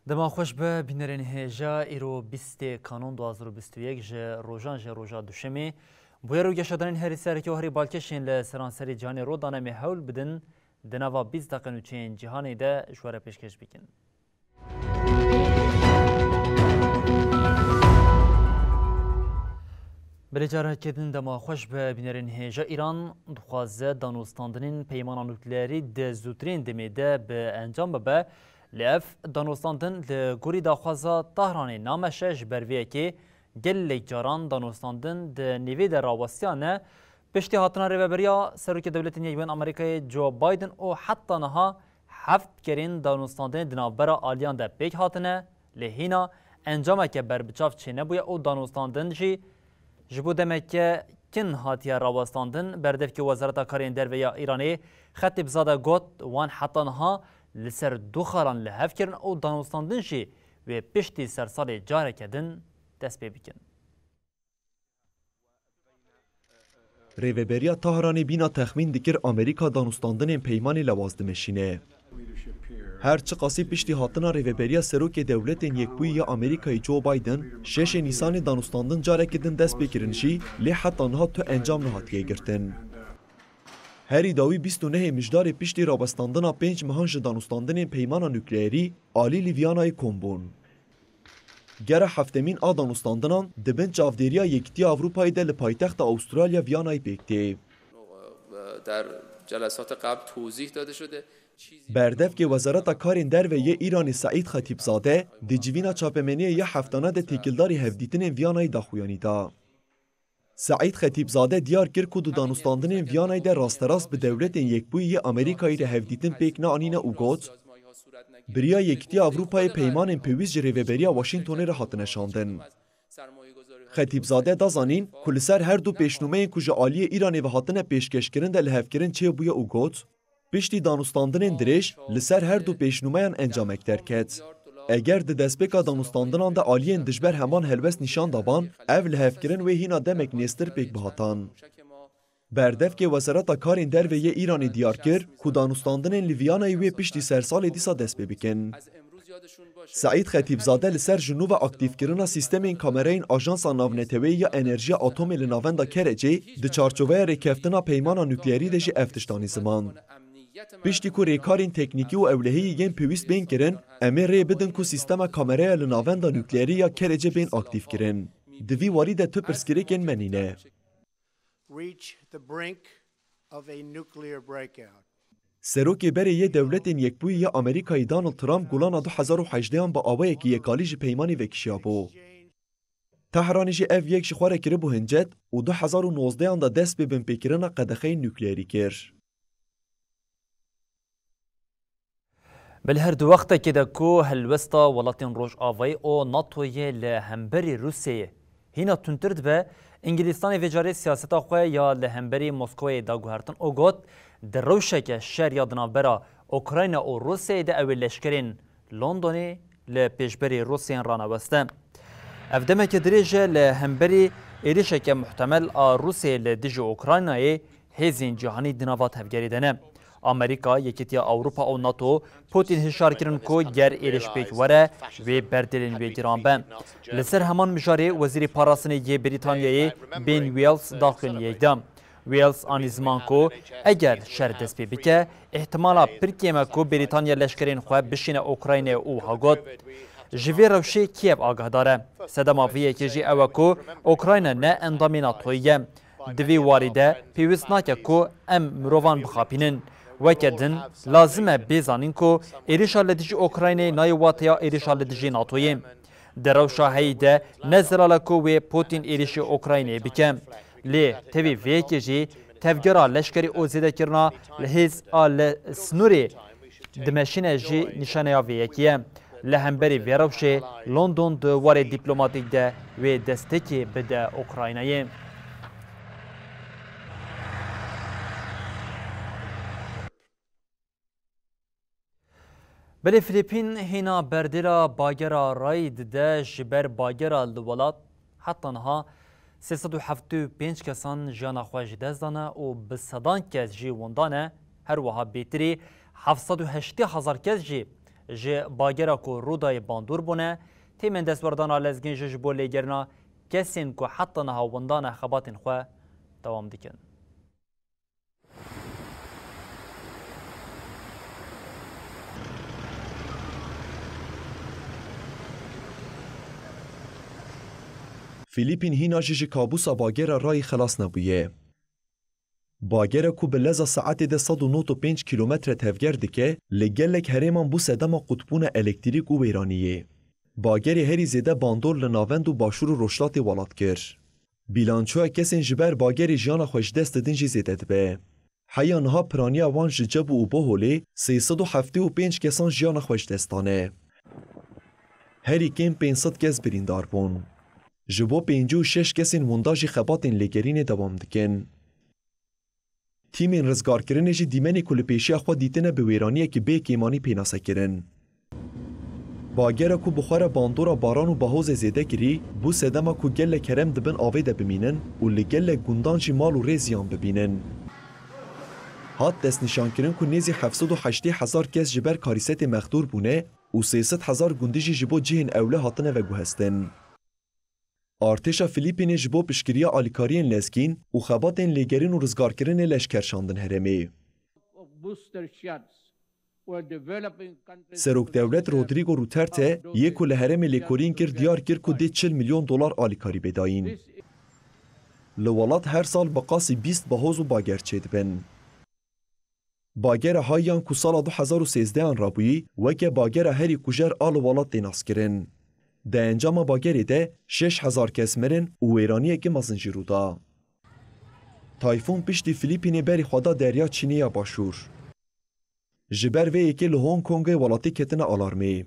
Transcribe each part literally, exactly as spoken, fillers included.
Dema xweş be, bînerên hêja, îro bîstê Kanon du hazar û bîst û yek ji rojan ji roja Duşemê. Bûyer û geşedanên herî sereke û herî balkêş yên li seranserê cîhanê rû dane, em ê hewl bidin di nava bîst deqe nûçeyên cîhanê de ji we re pêşkêş bikin. Belê, careke din dema xweş be, bînerên hêja. Îran dixwaze danûstandinên peymana nukleerî di zûtirîn demê de bi encam bibe. Lê ev danûstandin li gorî daxwaza Tahranê nameşe, ji ber vê yekê gelek caran danûstandin di nîvê de rawestiyane. Piştî hatina rêveberiya Serokê Dewletên Yekbûyî yên Amerîkayê Joe Biden û heta niha heft kerên danûstandinê di navbera aliyan de pêk hatine, lê hîna encameke berbiçav çênebûye û danûstandin jî ji bo demeke kin hatiye rawestandin. Berdevkê Wezareta Karên Derve ya Îranê Xetîbzade got, wan heta niha li ser du xalan li hev kirin û danûstandin jî wê piştî sersalê careke din dest pê bikin. Rêveberiya Tahranê bîna texmîn dikir Amerîka danûstandinên peymanê lewaz dimeşîne. Her çiqasî piştî hatina rêveberiya Serokê Dewletên Yekbûyî ya Amerîkayê Joe Biden, şeşê Nîsanê danûstandin careke din dest pê kirin jî, lê heta niha tu encam nehatiye girtin. Herî dawî bîst û nehê Mijdarê piştî rawestandina pênc mehan ji danûstandinên peymana nukleerî alî li Vîyanayê kom bûn. Gera heftemîn a danûstandinan di bin çavdêriya Yekîtiya Ewropayê de li paytexta Awistralya Vîyanayê pêk tê. در جلسات قبل توضیح داده شده. Berdevkê Wezareta Karên Derve yê Îranê Seîd Xetîbzade di civîna çapemeniyê ya heftane de têkildarî hevdîtinên Vîyanayê daxuyanî da. Seîd Xetîbzade diyar kir ku di danûstandinên Vîyanayê de rasterast bi Dewletên Yekbûyî yê Amerîkayê re hevdîtin pêk neanîne û got, bi riya Yekîtiya Ewropayê peymanên pêwîst ji rêveberiya Washingtonê re hatine şandin. Xetîbzade da zanîn ku li ser her du pêşnûmeyên ku ji aliyê Îranê ve hatine pêşkêşkirin de lihevkirin çêbûye û got, piştî danûstandinên dirêj li ser her du pêşnûmeyan encamek derket. Eger di destpêka danûstandinan de aliyên dijber heman helwest nîşan daban, ev lihevkirin wê hîna demek nêztir pêk bihatan. Berdevkê Wezareta Karên Derve yê Îranê diyar kir ku danûstandinên li Vîyanayê wê piştî sersalê dîsa dest pê bikin. Seîd Xetîbzade li ser ji nû ve aktîfkirina sîstemên kamerayên Ajansa Navneteweyî ya Enerjiya Atomê li Navenda Kerecê di çarçoveya rêkeftina peymana nukleerî de jî ev tişt anî ziman. Piştî ku rêkarên teknîkî û ewlehiyê yên pêwîst bên kirin, em ê rê bidin ku sîstema kameraya li Navenda Nukleerî ya Kerecê bên aktîfkirin. Di vî warî de tu pirsgirêkên me nîne. Reach the brink of a nuclear breakout. Serokê berê yê Dewletên Yekbûyî ya Amerîkayê Donald Trump gulana du hezar û hejdehan bi awayekî yekalî ji peymanê vekişiyabû. Tehranê jî ev yek ji xwe re kiribû hincet û du hezar û nozdehan de dest bi binpêkirina qedexeyên nukleerî kir. Belê her di wextekê de ku helwesta welatên Rojavayê û NATOyê li hemberî Rûsyayê hîna tundtir dibe, Îngilîstanê vê carê siyaseta xwe ya li hemberî Moskowayê daguhertin û got, di rewşeke şer ya di navbera Ukrayna û Rûsyayê de ew ê leşkerên Londonê li pêşberî Rûsyayên raneweste. Ev demeke dirêj e li hemberî êrişeke muhtemel a Rûsyayê li dijî Ukraynayê hêzên cîhanî di nava tevgerê de ne. Amerîka, Yekîtiya Ewropa û NATO Putin hişyar kirin ku ger êriş pêk were, wê berdêlên wê giran be. Li ser heman mijarê Wezîrê Parastinê yê Brîtanyayê Ben Wallace daxuyaniyek da. Wallace anî ziman ku eger şer dest pê bike, îhtimala pir kêm e ku Brîtanya leşkerên xwe bişîne Ukraynayê û wiha got, ji vê rewşê Kiev agahdar e. Sedema vê yekê jî ew e ku Ukrayna ne endamê NATOyê ye. Di vî warî de pêwîst nake ku em mirovan bixapînin. Weke din, lazim e bê zanîn ku êrişa li dijî Ukraynayê nayê wateya êrişa li dijî NATOyê. Di rewşa heyî de ne zelal e ku wê Putin êrişî Ukraynayê bike. Lê tevî vê yekê jî tevgera leşkerî û zêdekirina li hêz a li snorê Dimeşîne jî nîşaneya vê yekê ye. Li hemberî vê rewşê London di warê dîplomatîk de wê destekê bide Ukraynayê. Belê Filîpîn hîna berdêla bagera rayî dide ji ber bagera li welat heta niha sê sed û heftê û pênc kesan jiyana xwe ji dest dane û bi sedan kes jî winda ne, her wiha bêtirî heft sed û heştê hezar kes jî ji bagera ku Rûdayê bandor bûne. Tîmên destwerdana lezgîn jî ji bo lêgerîna kesên ku heta niha winda ne xebatên xwe dewam dikin. Filîpîn hîna jî ji kabûsa bagera rayî xelas nebûye. Bagera ku bi leza saetê de sed û nod û pênc kîlometre tevger dike, li gelek herêman bû sedema qutbûna elektrîk û wêraniyê. Bagerê herî zêde bandor li navend û başûr û rojhilatê welat kir. Bîlançoya kesên ji ber bagerê jiyana xwe ji dest didin jî zêde dibe. Heya niha piraniya wan ji Cebû û Boholê sê sed û heftê û pênc kesan jiyana xwe ji dest dane. Herî kêm pênc sed kes birîndar bûn. Ji bo pêncî û şeş kesên winda jî xebatên lêgerînê dewam dikin. Tîmên rizgarkirinê jî dîmenê ku li pêşiya xwe dîtine bi wêraniyekî bê kêmanî pênase kirin. Bagera ku bi xwe re bandora baran û bahozê zêde kirî, bû sedema ku gelek herêm di bin avê de bimînin û li gelek gundan jî mal û rê ziyan bibînin. Hat destnîşankirin ku nêzî heft sed û heştê hezar kes ji ber karîsetê mexdûr bûne û sê sed hezar gundî jî ji bo cihên ewle hatine veguhestin. Artêşa Filîpînê ji bo piştgiriya alîkariyên lezgîn û xebatên lêgerîn û rizgarkirinê leşker şandin herêmê. Serokdewlet Rodrigo Duterte yê ku li herêmê lêkolîn kir, diyar kir ku dê çil milyon dolar alîkarî bê dayîn. Li welat her sal bi qasî bîst bahoz û bager çêdibin. Bagera Haiyan ku sala du hezar û sêzdehan rabûyî weke bagera herî kujer a li welat tê naskirin. Di encama bagerê de şeş hezar kes mirin û wêraniyeke mezin jî rû da. Tayfûn piştî Filîpînê berî xwe da Derya Çînê ya Başûr. Ji ber vê yekê li Hong Kongê welatî ketine alarmê.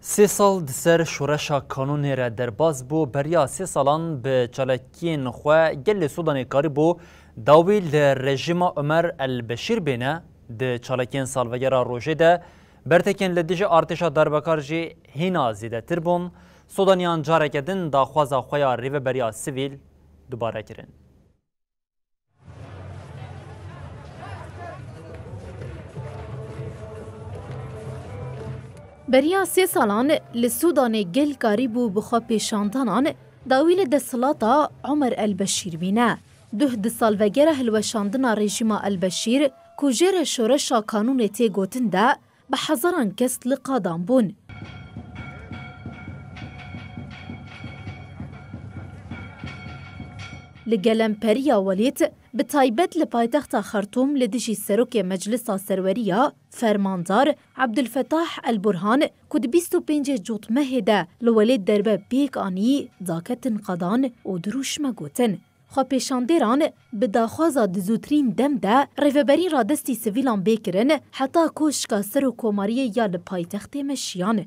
Sê sal di ser şoreşa kanûnê re derbas bû, beriya sê salan bi çalakiyên xwe gelê Sûdanê karîbû dawî li rejîma Omer El Beşîr bêne. Di çalakiyên salvegera rojê de bertekên li dijî artêşa darbekar jî hîna zêdetir bûn. Sûdaniyan careke din daxwaza xwe ya rêveberiya sivîl dubare kirin. Beriya sê salan li Sûdanê gel karîbû bi xwe pêşandanan dawî li desthilata Omer El Beşîr bîne. Duh di salvegera hilweşandina rejîma El Beşîr ku jê re şoreşa kanûnê tê gotin de bi hezaran kes li qadan bûn. Li gelemperî ya Welîd, bi taybet li paytexta Xertûm li dijî serokê Meclisa Serwerî ya, fermandar Ebdulfetah El Burhan, ku di bîst û pêncê Cotmehê de li Welîd derbe pêk anî, daketin qadan û dirûşme gotin. Xwepêşandêran bi daxwaza di zûtirîn dem de rêveberî radestî sivîlan bê kirin, heta koşka Serokkomariyê ya li paytextê meşiyan.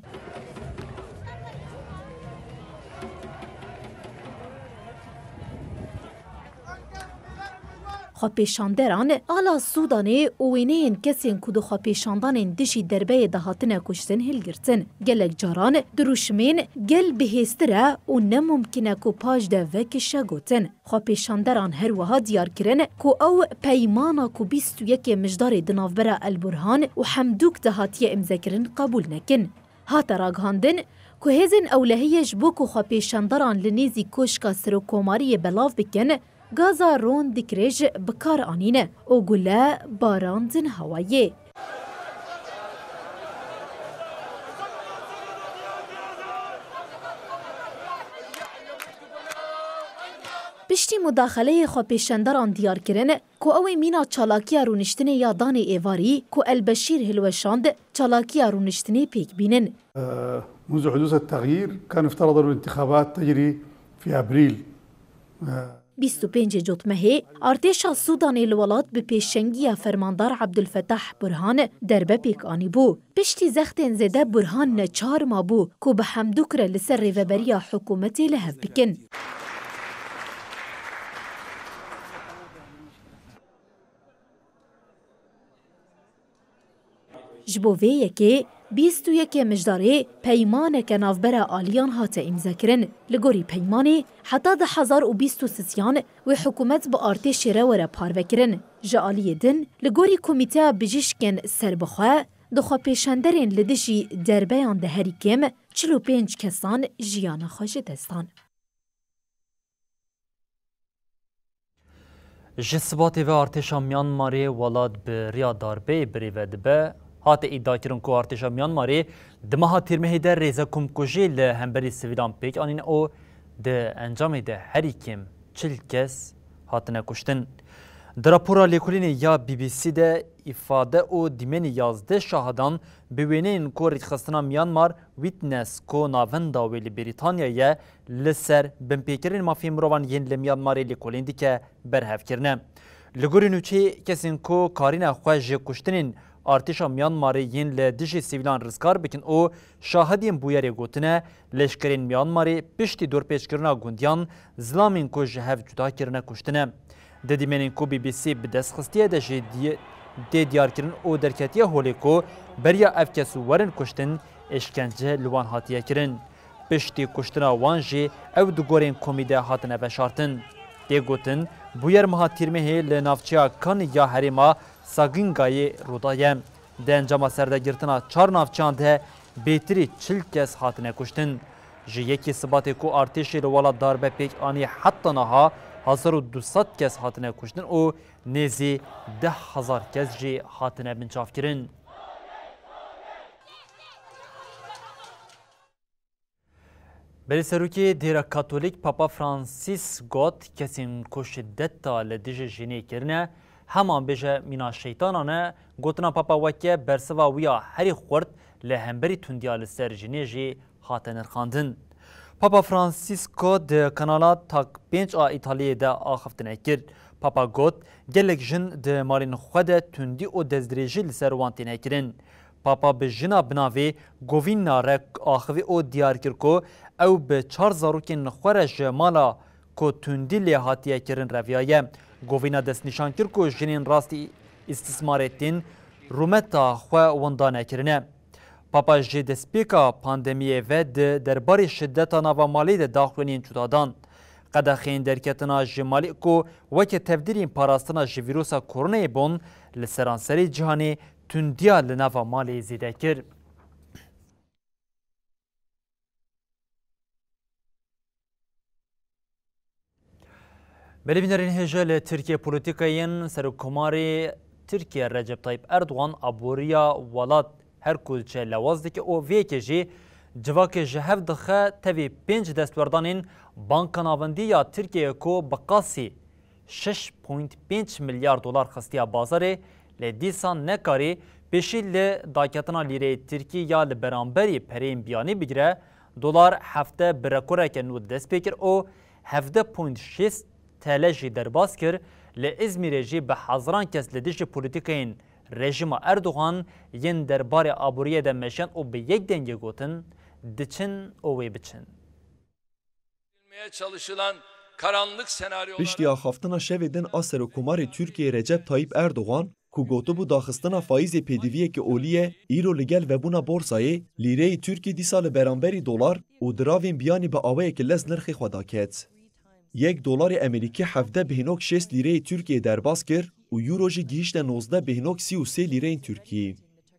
Xwepêşanderan ala Sûdanê û wêneyên kesên ku di xwepêşandanên dijî derbeyê de hatine kuştin hilgirtin. Gelek caran dirûşmên gel bihêztir e û ne mumkin e ku paş de vekişe gotin. Xwepêşanderan her wiha diyar kirin ku ew peymana ku bîst û yekê Mijdarê di navbera El Burhan û Hemdûk de hatiye îmzekirin qebûl nekin. Hate ragihandin ku hêzên ewlehiyê ji bo ku xwepêşanderan li nêzî koşka Serokkomariyê belav bikin, gaza ron dikrêj bi kar anîne û gule barandin hewayê. Piştî mudaxeleyê xwepêşanderan diyar kirin ku ew ê mîna çalakiya rûniştinê ya danê êvarî ku El Beşîr hilweşand, çalakiya rûniştinê pêk bînin. آه، منذ حدوث التغيير كان افترض أن الانتخابات تجري في أبريل. آه، Bîst û pêncê Cotmehê, artêşa Sûdanê li welat bi pêşengiya fermandar Abdulfetah Burhan derbe pêk anîbû. Piştî zextên zêde Burhan neçar mabû ku bi hemdûk re li ser rêveberiya hikûmetê li hev bikin. Ji bo vê yekê, bîst û yekê Mijdarê peymaneke navbera aliyan hate îmzekirin. Li gorî peymanê, heta du hezar û bîst û sisiyan wê hikûmet bi artêşê re were parvekirin. Ji aliyê din, li gorî Komîteya Bijîşkên Serbixwe, di xwepêşanderên li dijî derbeyan de herî kêm çil û pênc kesan jiyana xwe ji dest dan. Ji Sibatê ve artêşa Myanmarê welat bi riya darbeyê birêve dibe. Hate îdiakirin ku artêşa Myanmarê di meha Tîrmehê de rêze komkujî li hemberî sivîlan pêk anîne û di encamê de herî kêm çil kes hatine kuştin. Di rapora lêkolînê ya B B C de îfade û dîmenî yazdeh şahidan bi wêneyên ku rêkxistina Myanmar Witness ku navenda wê li Brîtanya ye, li ser binpêkirinên mafê mirovan yên li Myanmarê lêkolîn dike, berhev kirine. Li gorî nûçeyê, kesên ku karîne xwe ji kuştinên artêşa Myanmarê yên li dijî sivîlan rizgar bikin û şahidên bûyerê gotine, leşkerên Myanmarê piştî dorpêçkirina gundiyan zilamên ku ji hev cuda kirine kuştine. Di dîmenên ku B B C bi dest xistiye de jî diye-, tê diyarkirin û derketiye holê ku beriya ev kes werin kuştin, êşkence li wan hatiye kirin. Piştî kuştina wan jî ew du gorên komî de hatine veşartin. Tê gotin, bûyer meha Tîrmehê li navçeya Kanî ya herêma Sagingayê rû daye. Di encama serdegirtina çar navçeyan de bêtirî çil kes hatine kuştin. Ji yekê Sibatê ku artêşê li welat darbe pêk anî heta niha hezar û du sed kes hatine kuştin û nêzî deh hezar kes jî hatine binçavkirin. Berê serokê dêra Katolîk Papa Francis got, kesên ku şideta li dijî jinê kirine, heman bêje mîna şeytanan e. Gotina Papa weke bersiva wî ya herî xurt li hemberî tundiya li ser jinê jî hate nirxandin. Papa Francisco di kanala Tak pênc a Îtalyayê de axiftinek kir. Papa got, gelek jin di malên xwe de tundî û destdirêjî li ser wan têne kirin. Papa bi jina bi navê Govina re axivî û diyar kir ku ew bi çar zarokên xwe re ji mala ku tundî lê hatiye kirin reviyaye. Govina destnîşan kir ku jinên rastî îstismarê tên rûmeta xwe winda nekirine. Papa ji destpêka pandemiyê ve di derbarê şideta nava malê de daxuyaniyên cuda dan. Qedexeyên derketina ji malê ku weke tevdîrên parastina ji vîrusa koronayê bûn li seranserê cîhanê tundiya li nava malê zêde kir. Belê bînerên hêja li Tirkiye polîtîkayên Serokkomarê Tirkiye Recep Tayyip Erdogan aboriya welat her ku diçe lewaz dike û vê yekê jî civakê ji hev dixe tevî pênc destwerdanên Banka Navendî ya Tirkiyeyê ku bi qasî şeş point pênc milyar dolar xistiya bazarê, lê dîsa nekarî pêşî li daketina lîreyê tirkî ya li beramberî pereyên biyanî bigire, dolar hefte bi rekoreke nû dest pê kir û hevdeh point şêst T L jî derbas kir. Li Îzmîrê jî bi hezaran kes li dijî polîtîkayên rejîma Erdogan yên derbarê aboriyê de meşiyan û bi yek dengê gotin, diçin û wê biçin. Çalışılan karanlık senaryolara Piştî axaftina şevê din a Serokkomarê Tirkiyê Recep Tayyip Erdogan, ku gotibû daxistina faîzê pêdiviyeke olî ye, îro li gel vebûna borsayê, lîreyê Tirkî dîsa li beramberî dolar û diravên biyanî bi awayeke lez nirxê xwe daket. Yek dolarê Amerîkî hevdeh bêhnok şêst lîreyê Tirkiyê derbas kir û euro jî gihîşte nozdeh bêhnok sî û sê lîreyên Tirkî.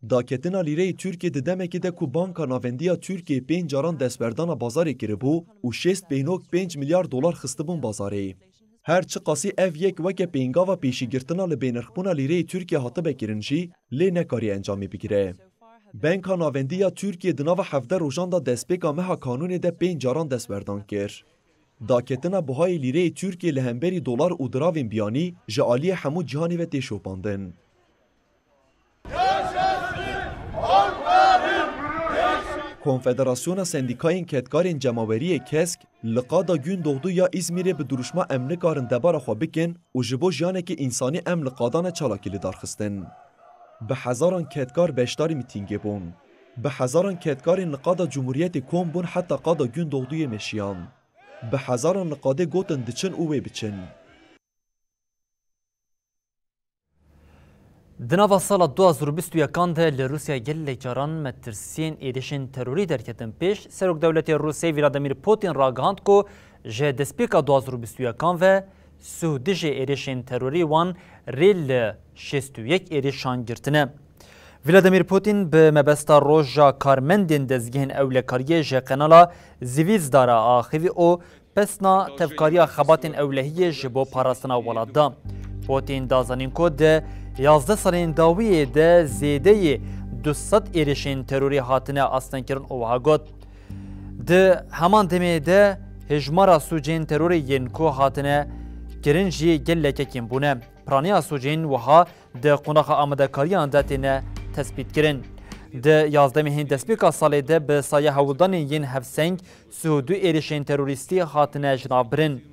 Daketina lîreyê Tirkiyê di demekê de ku Banka Navendî ya Tirkiyê pênc caran destberdana bazarê kiribû û şêst bêhnok pênc milyar dolar xistibûn bazarê. Her çiqasî ev yek weke pêngava pêşîgirtina li bênirxbûna lîreyê Tirkiyê hatibe kirin jî, lê nekarî encamê bigire. Banka Navendî ya Tirkiyê di nava hevdeh rojan de destpêka meha Kanûnê de pênc caran destberdan kir. Daketina buhayê lîreyê Tirkiyê li hemberî dolar û diravên biyanî ji aliyê hemû cîhanê ve tê şopandin. Konfederasyona Sendîkayên Kedkarên Cemaweriyê, KESK, li qada Gündoğdu ya Îzmîrê bi dirûşma Em nikarin debara xwe bikin û ji bo jiyanekî însanî em li qadane çalakî li dar xistin. Bi hezaran kedkar beşdarî mîtîngê bûn. Bi hezaran kedkarên li qada Cumhuriyetê kom bûn heta qada Gündoğduyê meşiyan. Bi hezaran li qadê gotin diçin û wê biçin. Di nava sala du hazar û bîst û yekan de li Rûsya gelek caran metirsiyên êrişên terorî derketin pêş. Serokdewletê Rûsê Vladimir Putin ragihand ku ji destpêka du hazar û bîst û yekan ve sû dijî êrişên terorî wan rê li şêst û yek êrişan girtine. Vladimir Putin bi mebesta Roja Karmendên Dezgehên Ewlekariyê ji kanala Zivîzda re axivî û pesna tevkariya xebatên ewlehiyê ji bo parastina welat da. Putin da zanîn ku di yazdeh salên dawiyê de zêdeyê du sed êrişên terorî hatine astengkirin û wiha got, di heman demê de hejmara sûcên terorê yên ku hatine kirin jî gelekekîn bûne. Piraniya sûcên wiha di qonaxa amadekariyan de têne tespîtkirin. Di yazdeh mehên destpêka salê de bi saya hewldanên yên hevseng sî û du êrişên terorîstî hatine jinavbirin.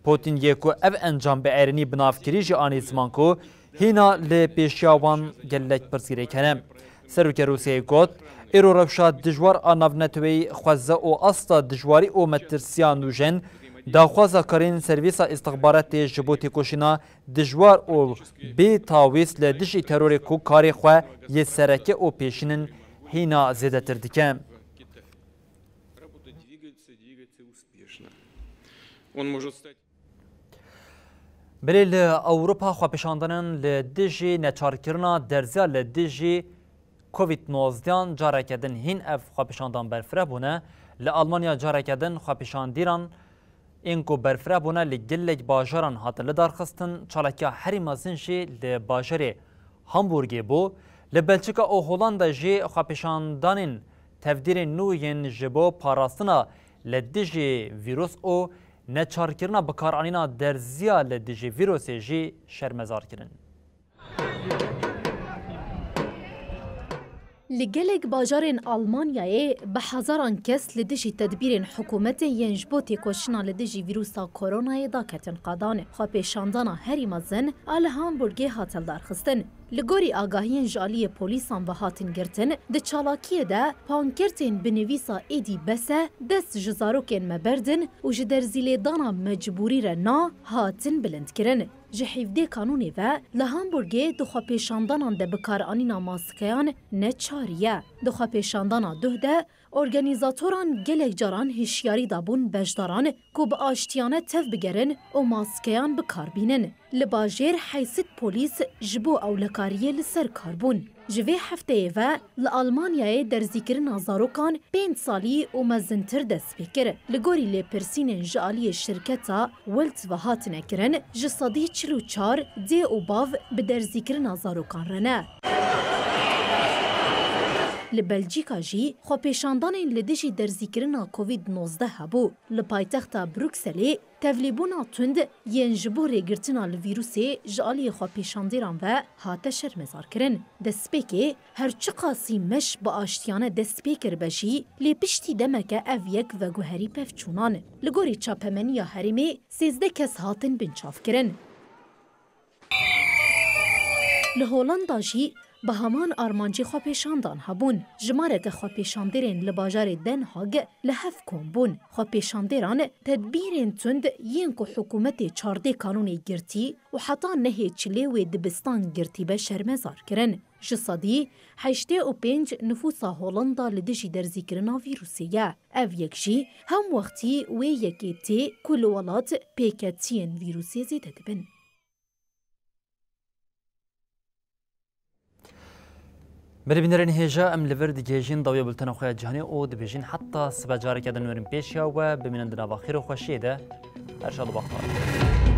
Putin yê ku ev encam bi erênî bi nav kirî jî anî ziman ku hîna li pêşiya wan gelek pirsgirêk hene. Serokê Rûsyayê got, îro rewşa dijwar a navneteweyî xweze û asta dijwarî û metirsiya nûjen daxwaza karên servîsa îstixbaratê ji bo têkoşîna dijwar û bê tawîz li dijî terorê ku karê xwe yê sereke û pêşîn in hîna zêdetir dike. Belê li Ewropa xwepêşandanan li dijî neçarkirina derziya li dijî Covid nozdeh an careke din hîn ev xwepêşandan berfireh bûne. Li Almanya careke din xwepêşandîran ên ku berfireh bûne li gelek bajaran hatin lidarxistin, çalakiya herî mezin jî li bajarê Hamburgê bû. Li Belçika û Holanda jî xwepêşandanên tevdîrên nû yên ji bo parastina li dijî vîrus û neçarkirina bikaranîna derziya li dijî vîrusê jî şermezar kirin. Li gelek bajarên Almanyayê bi hezaran kes li dijî tedbîrên hikûmetê yên ji bo têkoşîna li dijî vîrusa koronayê daketin qadan. Xwepêşandana herî mezin a li Hamburgê hat hildarxistin. Li gorî agahiyên ji aliyê polîsan ve hatin girtin, di çalakiyê de pankertên bi nivîsa êdî bes e, dest ji zarokên me berdin û ji derzîlêdana mecbûrî re na hatin bilindkirin. Ji hevdeh Kanûnê ve li Hamburgê di xwepêşandanan de bikaranîna maskeyan neçarî ye. Di xwepêşandana duh de organîzatoran gelek caran hişyarî dabûn beşdaran ku bi aştiyane tev bigerin û maskeyan bi kar bînin. Li bajêr heyşt polîs ji bo ewlekariyê li ser kar bûn. Ji vê hefteyê ve li Almanyayê derzîkirina zarokan pênc salî û mezintir dest pê kir. Li gorî lêpirsînên ji aliyê şirketa Welt ve hatine kirin, ji sedî çil û çar dê û bav bi derzîkirina zarokan re ne. Li Belcîka jî xwepêşandanên li dijî derzîkirina Covid nozdeh hebû. Li paytexta Brukselê tevlîbûna tund yên ji bo rêgirtina li vîrusê ji aliyê xwepêşandêran ve hate şermezarkirin. Destpêkê her çiqasî meş bi aştiyane dest pê kiribe jî, lê piştî demeke ev yek veguherî pevçûnan. Li gorî çapemeniya herêmê sêzdeh kes hatin binçavkirin. Li Holanda jî bi heman armancê xwepêşandan hebûn. Jimareke xwepêşandêrên li bajarê Den Haag li hev kom bûn. Xwepêşandêran tedbîrên tund yên ku hikûmetê çardê Kanûnê girtî û heta nehê çilê wê dibistan girtîbe şermezar kirin. Ji sedî heştê û pênc nifûsa Holanda li dijî derzîkirina vîrusê ye. Ev yek jî hemwextî wê yekê tê ku li welat pêketiyên vîrusê zêde dibin. Belê bînerên hêja, em li vir digihêjin dawiya bultena xwe ya cîhanê û dibêjin heta sibe careke din werin pêşiya we, bimînin di nava xêr û xweşiyê de. Her şad û baxtewar.